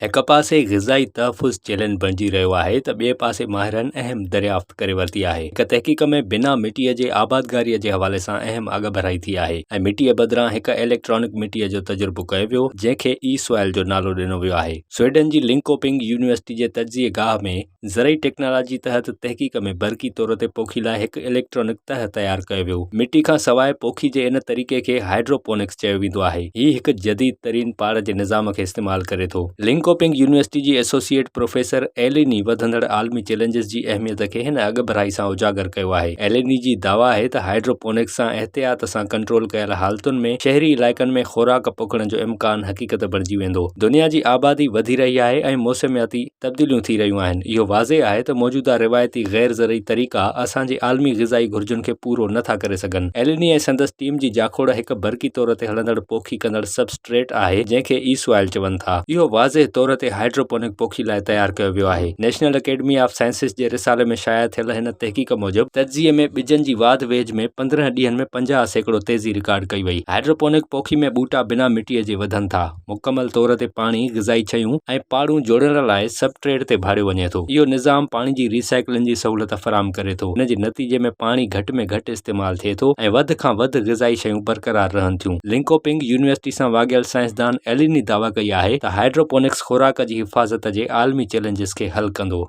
هڪ پاسي غذائي تحفظ چئلينج بڻجي رهيو آهي ته ٻئي پاسي ماهرن اهم دريافت ڪري ورتي آهي. هڪ تحقيق ۾ بنا مٽيء جي آبادگاريء جي حوالي سان اهم اڳڀرائي ٿي آهي ۽ مٽيء بدران هڪ اليڪٽرانڪ مٽيء جو تجربو ڪيو ويو جنهن کي اي سوائل جو نالو ڏنو ويو آهي. سوئيڊن جي لنڪوپنگ يونيورسٽي جي تجزيي گاهه ۾ زرعي ٽيڪنالاجي تحت تحقيق ۾ برقي طور تي پوکي لاء هڪ اليڪٽرانڪ تهه تيار ڪيو ويو. مٽي کان سواء پوکي جي ان طريقي کي هائيڊروپونڪس چيو ويندو آهي. هي هڪ جديد ترين پاڙ جي نظام کي استعمال ڪري ٿو. لنڪوپنگ يونيورسٽي جي ايسوسيئيٽ پروفيسر ايليني وڌندڙ عالمي چئلينجز جي اهميت کي هن اڳڀرائي سان اجاگر ڪيو آهي. ايليني جي دعويٰ آهي ته هائيڊروپونڪس سان احتياط سان ڪنٽرول ڪيل حالتن ۾ شهري علائقن ۾ خوراڪ پوکڻ جو امڪان حقيقت بڻجي ويندو. دنيا جي آبادي وڌي رهي آهي ۽ موسمياتي تبديليون ٿي رهيون آهن. اهو واضح آهي ته موجوده روايتي غير زرعي طريقا اسان جي عالمي غذائي گهرجن کي پورو نه ٿا ڪري سگهن. ايليني ۽ سندس ٽيم جي جاکوڙ هڪ برقي طور تي هلندڙ پوکي ڪندڙ سبسٽريٽ آهي جنهن کي اي سوائل چون ٿا. اهو واضح طور تي هائيڊروپونڪ پوکي لاء تيار ڪيو ويو آهي. نيشنل اڪيڊمي آف سائنسز جي رسالي ۾ شايع ٿيل هن تحقيق موجب تجزيي ۾ ٻجن جي واڌ ويجهه ۾ 15 ڏينهن ۾ 50% تيزي رڪارڊ ڪئي وئي. هائيڊروپونڪ پوکي ۾ ٻوٽا بنا مٽيء جي وڌن ٿا. مڪمل طور تي پاڻي، غذائي شيون ۽ پاڙون جوڙڻ لاء سب ٽريڊ تي ڀاڙيو وڃي ٿو. اهو نظام پاڻي جري سائيڪلنگ جي سهولت فراهم ڪري ٿو. ان جي نتيجي ۾ پاڻي گهٽ ۾ گهٽ استعمال ٿئي ٿو ۽ وڌ کان وڌ غذائي شيون برقرار رهن ٿيون. لنڪوپنگ يونيورسٽي سان واڳيل سائنسدان ايليني دعويٰ ڪئي آهي ته هائيڊروپونڪس خوراڪ جي حفاظت جي عالمي چئلينجز کي حل ڪندو.